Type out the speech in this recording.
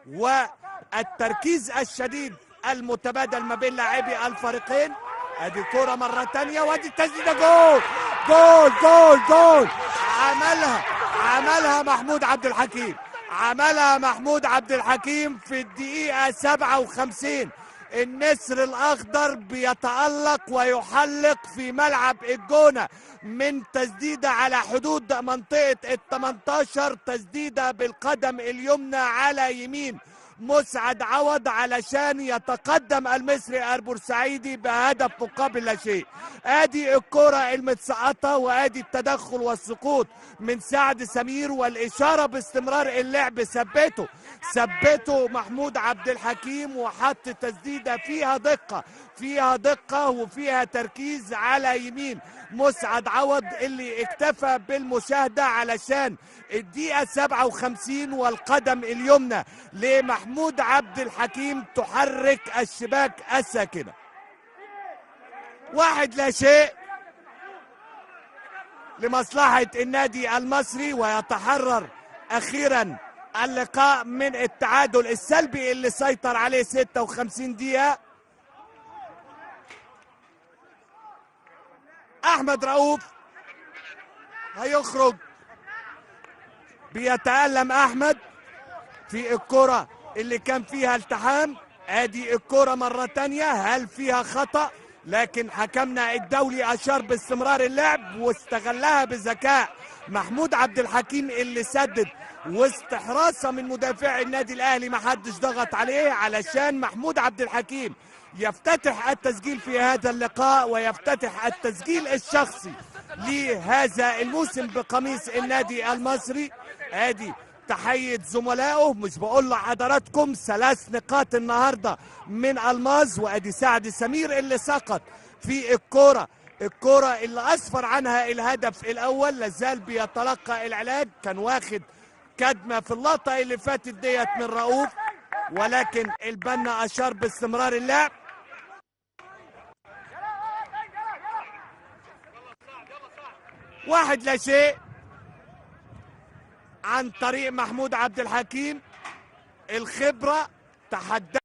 والتركيز الشديد المتبادل ما بين لاعبي الفريقين. ادي كرة مرة تانية وادي التسديدة، جول جول جول جول. عملها محمود عبد الحكيم، عملها محمود عبد الحكيم في الدقيقة 57. النسر الأخضر بيتألق ويحلق في ملعب الجونة من تسديدة على حدود منطقة ال18، تسديدة بالقدم اليمنى على يمين مسعد عوض علشان يتقدم المصري البورسعيدي بهدف مقابل لا شيء. ادي الكرة المتسقطة وادي التدخل والسقوط من سعد سمير والاشارة باستمرار اللعب. ثبته محمود عبد الحكيم وحط تسديدة فيها دقة، فيها دقة وفيها تركيز على يمين مسعد عوض اللي اكتفى بالمشاهدة علشان الدقيقة 57 والقدم اليمنى لمحمود عبد الحكيم تحرك الشباك الساكنة. 1-0 لمصلحة النادي المصري، ويتحرر أخيرا اللقاء من التعادل السلبي اللي سيطر عليه 56 دقيقة. أحمد رؤوف هيخرج، بيتألم أحمد في الكرة اللي كان فيها التحام. ادي الكرة مرة تانية، هل فيها خطأ؟ لكن حكمنا الدولي أشار باستمرار اللعب واستغلها بذكاء محمود عبد الحكيم اللي سدد وسط حراسة من مدافع النادي الأهلي، ما حدش ضغط عليه علشان محمود عبد الحكيم يفتتح التسجيل في هذا اللقاء ويفتتح التسجيل الشخصي لهذا الموسم بقميص النادي المصري. ادي تحية زملائه، مش بقول لحضراتكم 3 نقاط النهارده من الماظ. وادي سعد سمير اللي سقط في الكرة، الكرة اللي اسفر عنها الهدف الاول، لازال بيتلقى العلاج، كان واخد كدمة في اللقطة اللي فاتت ديت من رؤوف، ولكن البنا اشار باستمرار اللعب. 1-0 عن طريق محمود عبد الحكيم. الخبرة تحدى